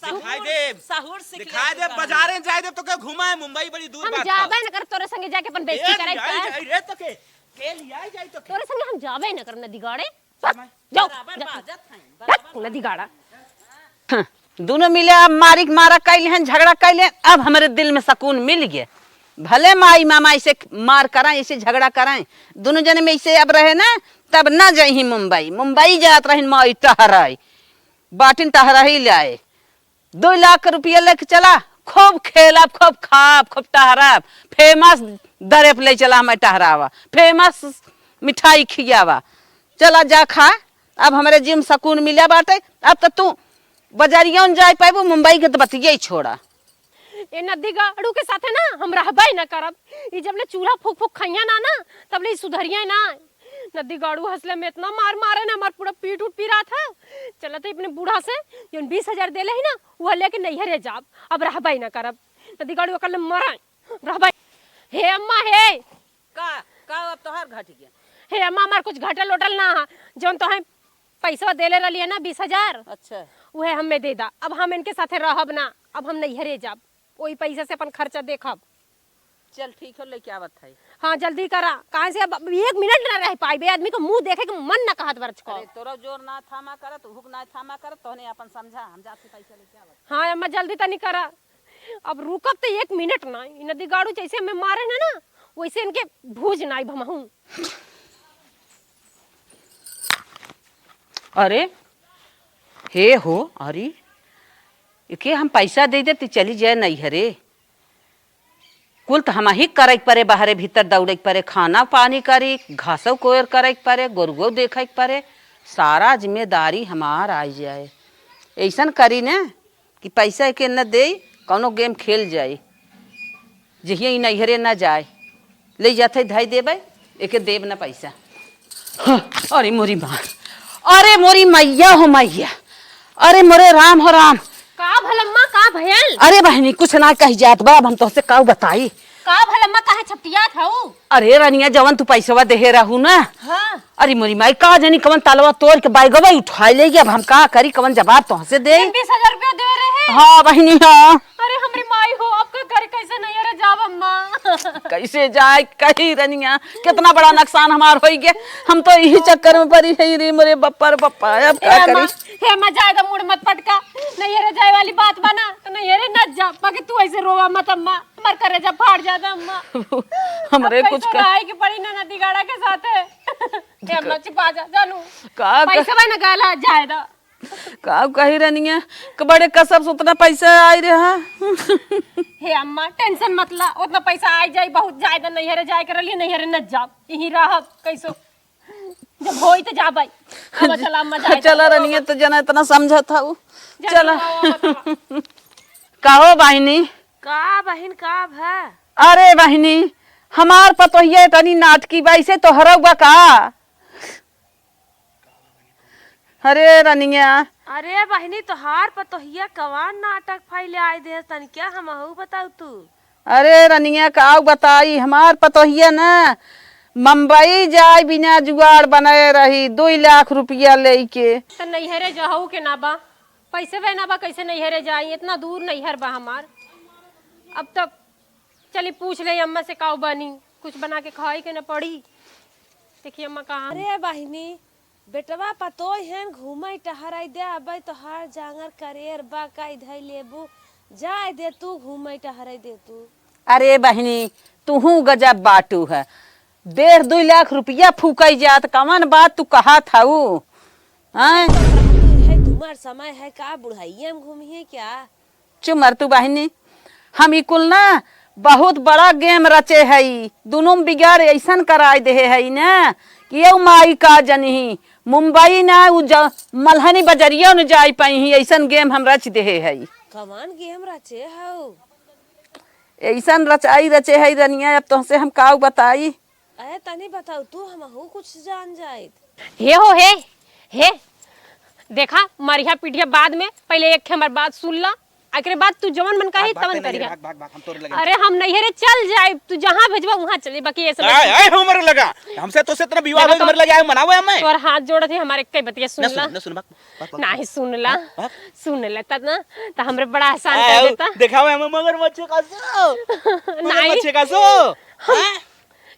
साहूर, दिखाई देब। साहूर सीख ले दिखाई तू देब, कहाँ। बाजारे जाए देब, तोके घुमाए, मुंबई बड़ी दूर हम बात जाबे बा। न कर तोरे संगे जाके अपन बेइज्जती ए, करे लियाई का। जाई रे तोके। के लियाई जाई तोके। तोरे संगे हम जाबे न कर नदी गाड़े। चल माई। जाओ, बराबर जा। बाजत हैं, बराबर नदी गाड़ा। हाँ, दुनो मिले अब मारी मारा कैले हैं, झगड़ा कैले हैं, अब हमरे दिल में सकून मिल गया। भले माई मामा ऐसे मार कराएं, ऐसे झगड़ा कराएं, दुनो जने में ऐसे अब रहे ना, तब ना जइहीं मुंबई। मुंबई जात रहिन माई टहराई। बाटिन टहरा ही लाए। दो लाख रुपया लेके चला, खूब खेलब, खूब खाब, खूब टहराब। Famous दरे पे ले चला हमें टहरावा, famous मिठाई खियावा। चला जा खा, अब हमरे जिम सकून मिला बाटे। अब तो तू बजरिया न जाए पाबू, मुंबई के तो बतिये ही छोड़ा। ए नदी गाड़ू के साथे ना हम रहबे न करब। ई जब ले चूल्हा फूक फूक खइया ना ना, तब ले ई सुधरिया ना। नदी गाड़ू हंसले में इतना मार मारे ना, हमार पूरा पीठ उठ पिरात है। चलत है अपने बूढ़ा से, जौन बीस हजार देले ही ना, वह लेके नैहरे जाब। अब रहबे न करब। नदी गाड़ू अकल मरे, रहबे। हे अम्मा, हे। का, का अब तोहार घट गया? हे अम्मा, हमार कुछ घटल उटल ना है। जौन तोहे पैसवा देले रहली है ना, बीस हजार, अच्छा। उहे हमें दे दा। अब हम इनके साथे रहब ना, अब हम नैहरे जाब, ओही पैसा से अपन खर्चा देखब। चल ठीक हो, लेके आवत है। हाँ, जल्दी करा, काहे से अब, अब एक मिनट ना रह पाइबे, आदमी को मुंह देखे के मन ना कहत बरच को। अरे तोरा जोर ना थामा करत, हुक ना थामा करत, तोहने अपन समझा, हम जात ही पैसा लेके आवत। हाँ अम्मा, जल्दी तनी करा, अब रुकब तो एक मिनट ना। ई नदी गाड़ू जैसे हमें मारे ना ना, वैसे इनके भूज ना आइब हमहूँ। अरे, हे हो, अरे, एके हम पैसा दे देब त चली जाए नैहरे। कुल त हमही करइ के परे, बाहरे भीतर दौड़इ के परे, खाना पानी करी, घासो कोयर करइ के परे, गोरुओ देखइ के परे, सारा जिम्मेदारी हमार आइ जाए। अइसन करी न कि पैसा एके न देई, कउनो game खेल जाई। जहिया ई नैहरे न जाए, ले जात है धइ देबे, एके देब न पैसा। हाँ, अरे मोरी माँ, अरे मोरी मइया हो मइया, अरे मोरे राम हो राम। का भलम्मा, का भयल? अरे बहिनी, कुछ ना कहि जात बा, अब हम तोहसे काउ बताई। का भलम्मा, काहे छपटियात हऊ? अरे रनिया, जवन तू पैसवा देहे रहू ना, हाँ। अरे मोरी माई, का जानी कवन तालवा तोड़ के बैगवा उठाइ लेइ गया। अब हम का करी, कवन जवाब तोहसे देई? बीस हजार रुपया देवे रहे। हाँ बहिनी, हाँ। अरे हमरी माई हो, अब का करी, कैसे नैहरे जाब अम्मा? कैसे जाए, कही रनिया, कितना बड़ा नुकसान हमार होइ गया। हम तो यही चक्कर में परी है रे मोरे बप्पा रे बप्पा, अब का करी? हे अम्मा, जाए दा, मूड़ मत पटका, नैहरे जाए वाली बात बा ना, तो नैहरे न जा, बाकी तू ऐसे रोवा मत अम्मा, हमार करेजा फाट जाता अम्मा। हमरे अब कुछ कैसे कर- रहे के पड़ी ना नदी गाड़ा के साथ है। हे अम्मा, चुपा जा, जानू। का क- पैसा बा ना गाला, जाए दा। का कही रनिया, कि बड़े कसब से उतना पैसा आइ रहा। ए अम्मा, tension मत ला, उतना पैसा आइ जाई, बहुत जाए त नैहरे जाए के रहली, नैहरे न जाब, यहीं रहब, कैसो जब होई त जाबै। अब चला अम्मा, जाए चला त। रनिया, तो जना इतना समझत हऊ। चला चला। आओ, आओ, आओ। कहो बहिनी। का बहिन, का भा? अरे बहिनी, हमार पतोहिया तनी नाटकी बा, ऐसे तोहरौ बा का? अरे रनिया। अरे बहिनी, तोहार पतोहिया कवान नाटक फैले आइ दे, तनी क्या हमहू बताऊ तू? अरे रनिया, काऊ बताई, हमार पतोहिया न मुंबई जाए बिना जुगाड़ बनाए रही, दुई लाख रुपया लेके। त नैहरे जहऊ के ना बा, पैसे बे ना बा, कैसे नैहरे जाई? इतना दूर नैहर बा हमार। अब तक चली पूछ ले अम्मा से, काऊ बनी, कुछ बना के खाई के न पड़ी। देखी अम्मा कहाँ। अरे बहिनी, बेटवा पतोह हन, घूमई टहरई दे, अबई तोहार जांगर करेर बा, कई धई लेबू, जाए दे तू, घूमई टहरई दे तू। अरे बहिनी, तुहू गजब बाटू है, डेढ़ दुई लाख रुपया फूकई जात, कवन बात तू कहत हऊ? हैं? है तुम्हार समय है का, बुढ़ाइया में घूमी है क्या? चुप मर तू बहिनी, हम ई कुल ना बहुत बड़ा game रचे हई, दुनों में बिगाड़ ऐसन कराए देहे हई ना कि यौ माई का जनही, मुंबई ना उ ज-, मलहनी बजरिया न जाई पाई ही, ऐसन game हम रच देहे हई। कमान game रचे हऊ? ऐसन रचाई रचे हई रनिया, अब तोहसे हम काऊ बताई। अरे तनी बताऊ तू, हमहू कुछ जान जाइत। हे हो, हे, हे, देखा, मरिहा पीटिया बाद में, पहिले एक ठे हमार बात सुन ला, एकरे बाद तू जवन मन कही भाग, भाग, तवन तू नैहरे करिहा। भाग, भाग, भाग, हम तोरे लगे अरे हम नैहरे चल जाए, तू जहाँ भेजबा वहाँ चले, बाकी ये सब आए, आए हमरे लगा, हमसे तोसे इतना विवाद देखा होई, तो हमरे लगे आए, मनावे हमें। तोर हाथ जोड़त ही, हमारे कई बतिया सुन ना ला। सुन, ना सुन, भाग, भाग, भाग, ना भाग। ही सुन ला, हाँ? भाग। सुन लेता ना, तो हमरे बड़ा एहसान आए, कर देता। देखावे हमें मगरमच्छ का सो, नहीं। मगरमच्छ का सो, हम हाँ?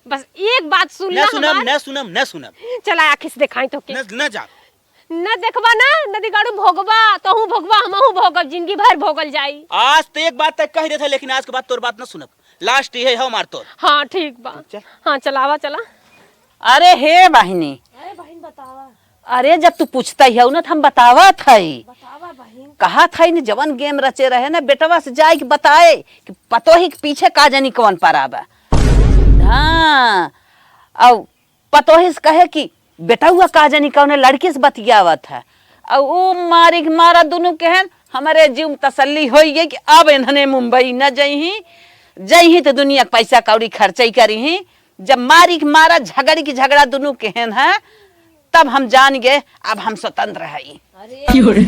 बस एक बात सुन ना ला सुनब, हमार। ना सुनब, ना सुनब। चला आँखी से देखाई तोके। ना, ना जा। ना देखबा ना, नदी गाड़ू भोगबा, तहू भोगबा, हमहू भोगब, जिंदगी भर भोगल जाई। आज तो एक बात तक कह देत है, लेकिन आज के बाद तोर बात ना सुनब। Last ये है हमार तोर। हाँ, ठीक बा। चल। हाँ, चलावा, चला। अरे हे बहिनी। अरे बहिन, बतावा। अरे जब तू पूछता ही हऊ ना, तो हम बतावत हई। बतावा बहिन। कहत हई न, जवन game रचे रहे ना, बेटवा से जाए के बताए कि पतोही के पीछे का जानी कौन परा बा। हाँ, अउ पतोही से कहे कि बेटउआ का जानी कौने लड़की से बतियावत है। अउ उ मारी के मारा दुनू केहन, हमरे जीव में तसल्ली होई गई कि अब इन्हने मुंबई न जइही, जइही तो दुनिया के पैसा कौड़ी खर्चई करिही। जब मारी के मारा, झगड़ी के झगड़ा दुनू केहन है, तब हम जान गए, अब हम स्वतंत्र हई। अरे, की हो रे?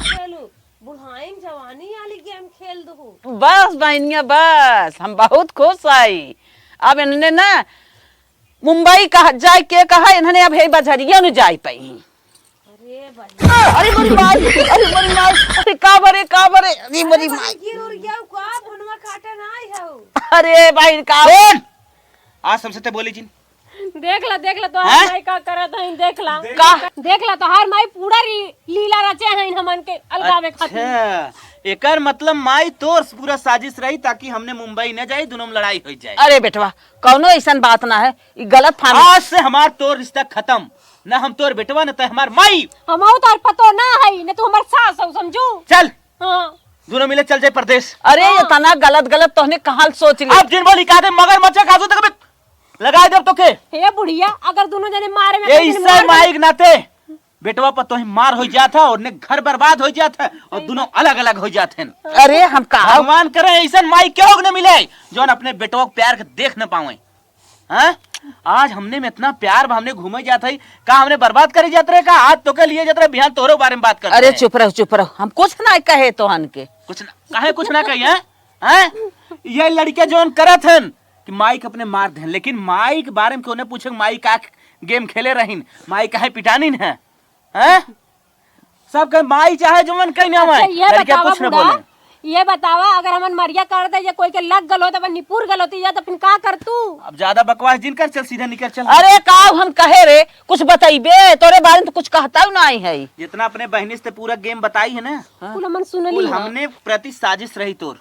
चलो, बुढ़ाइन जवानी वाली game खेल दहु। बस बहिनिया, बस, हम बहुत खुश हई। अब इन्हने ना मुंबई कहा जाए के कहा, इन्हने अब हे बजरिया न जाए पाई। अरे भाई। अरे मोरी माई, अरे मोरी माई, अरे का बरे, का बरे, अरे मोरी माई। गिर उड़ गया, का भुनवा काटे ना आई हऊ। अरे भाई, का सुन! आज सबसे ते बोली जिन। देख ला, देख ला, तोहार हैं? माई का करत हईन, देख ला। का? देख ला, तोहार माई पूरा री-, लीला रचे हईन हमन के अलगावे खातिर। अच्छा, एकर मतलब माई तोर पूरा साजिश रही ताकि हमने मुंबई न जाई, दुनों में लड़ाई हो जाए। अरे बेटवा, कौनो ऐसन बात ना है, ई गलत फहमी। आज से हमार तोर रिश्ता खत्म, न हम तोर बेटवा, न तै हमार माई। हमहू तोर पतो ना हई, न तू हमार सास हऊ, समझू? चल। हाँ। दुनों मिले चल जाए परदेस। अरे, हाँ। इतना गलत, गलत तोहने कहाँ सोच ली? अब जिन बोली कहा दे, मगरमच्छ का आंसू तक लगाए देब तोके। हे बुढ़िया, अगर दुनों जने मारे में ये कहीं इससे मार माई के नाते बेटवा पतोही मार हो जात है और ने घर बर्बाद हो जात है और दुनों अलग-अलग हो जात हैं। अरे, हम कहा भगवान करे ऐसन माई केहू के न मिले, जौन अपने बेटवा के प्यार के देख न पावे। हैं? आज हमने में इतना प्यार बा, हमने घूमे जात हई, का हमने बर्बाद करे जात रहे, का आज तोके लिए जात रहे, बिहान तोहरे बारे में बात करत अरे रहे। चुप रहो, चुप रहो, हम कुछ ना कहे तोहन के। कुछ ना, काहे कुछ ना कही, हैं? हैं? ये लड़के जौन करत हन कि माई के अपने मार देहन, लेकिन माई के बारे में केहू न पूछे, माई का game खेले रहीन, माई काहे पिटानीन है, हैं? सब कहे, माई चाहे जवन कहीं ना अच्छा, माई, ये लड़के बतावा कुछ न बूढ़ा, बोले। ये बतावा, अगर हमन मरिया कर दे, या कोई के लग गल हो, तो अपन निपुर गल होती, या तो फिर का कर तू? अब ज्यादा बकवास जिन कर, चल सीधा निकल, चल। अरे, का हम कहे रे, कुछ बतइबे, तोरे बारे में तो कुछ कहता ना आई है। जितना अपने बहिनी से पूरा game बताई है ना, हाँ। कुल हमन सुन कुल ली। हमने प्रति साजिश रही तोर,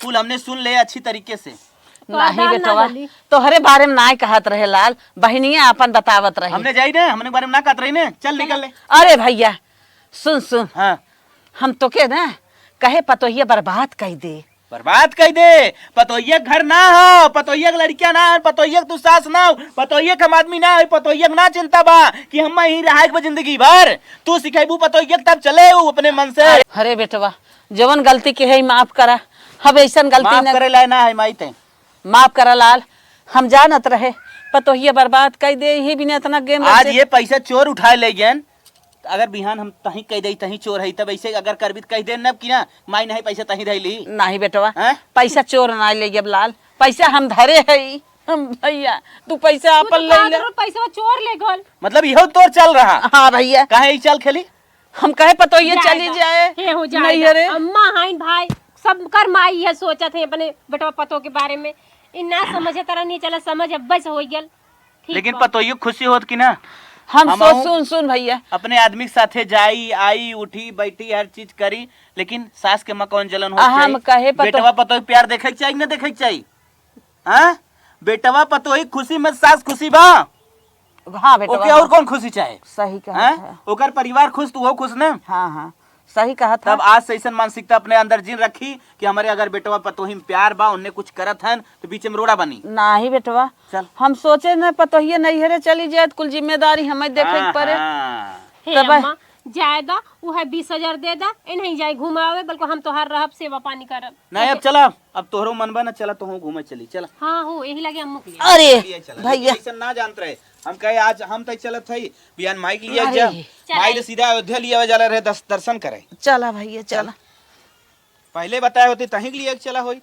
कुल हमने सुन ले अच्छी तरीके से। तो नहीं आधार ना बेटवा, डली। तोहरे बारे में नाय कहत रहे लाल, बहिनिया आपन बतावत रही। हमने जाई ना, हमने बारे में ना कहत रही ना, चल निकल ले। अरे भैया, सुन, सुन। हाँ। हम तोके ना कहे पतोहिया बर्बाद कई दे। बर्बाद कइ दे। पतोहिया के घर ना हो, पतोहिया के लड़किया ना हो, पतोहिया के तू सास ना हो, पतोहिया के हम आदमी ना हो, पतोहिया के ना चिंता बा कि हम यहीं रहाइक बा जिंदगी भर। तू सिखैबू पतोहिया के तब चले उ अपने मन से। अरे बेटवा, जवन गलती के है माफ करा, अब ऐसन गलती माफ न करे लाए ना है माई ते। माफ करा लाल, हम जानत रहे पतोहिया बर्बाद कइ दे, यही बिना इतना गेम आज रचे। ये पैसा चोर उठाए ले गए, अगर बिहान हम तहीं कह दे तहीं चोर है, तब ऐसे अगर करबी त कह दे न कि ना माई नहीं पैसा तहीं धैली। नहीं बेटवा, हैं? पैसा चोर ना ले गब लाल, पैसा हम धरे है। हम भैया, तू पैसा तू अपन तो ले कहत ले। रहो पैसा चोर ले गल। मतलब इहो तोर चल रहा। हाँ भैया। काहे ई चाल खेली? हम कहे पतोहिया जाए चली दा। जाए। हे हो जाए नहीं दा। अरे। अम्मा हाइन भाई, सब कर माई है सोचत है अपने बेटवा पतो के बारे में। इ ना समझे तरह नहीं चला, समझ अब बस हो गल। ठीक लेकिन बा। पतोहियो खुशी होत कि ना? हम हम सोच, आऊं सुन, सुन भैया। अपने आदमी के साथे जाई, आई, उठी, बैठी, हर चीज करी, लेकिन सास के माँ कौन जलन होत आ, हम जाई? कहे पतो- बेटवा पतोह के प्यार देखे के चाही कि ना देखे के चाही? हाँ? बेटवा पतोही खुशी में सास खुशी बा? हाँ बेटवा, ओके हाँ। और कौन खुशी चाहे? सही कहा हाँ? था। ओकर परिवार खुश तो वो खुश ना? हाँ, हाँ। सही कहा था। तब आज से ऐसन मानसिकता अपने अंदर जिन रखी कि हमरे अगर बेटवा पतोही में प्यार बा, उन्हें कुछ करत हन, तो बीच में रोड़ा बनी। नाही बेटवा, चल। हम सोचे न पतोहिए नैहरे चली जाए, तो कुल जिम्मेदारी हमें देखे के हाँ, पड़े। हाँ। हे तब अम्मा, जाए दा, उहे बीस हजार दे दा, इन्हें जाए घुमावे, बल्कि हम तोहार रहब, सेवा पानी करब। नहीं, अब चला, अब तोहरो मन बा ना, चला, तोहू घूमे चली, चला। हाँ हो, यही लगे अम्मू के लिए। अरे, चलिए, चला। भैया। लेकिन ऐसन ना जानत रहे, हम कहे आज हम तय चलत हई, बिहान माई के लिए अरे। जा, चल माई आई। तो सीधा अयोध्या लिए आवे जाला रहे दस-, दर्शन करे। चला भैया, चला। पहले बताए होती, तहीं के लिए चला होई।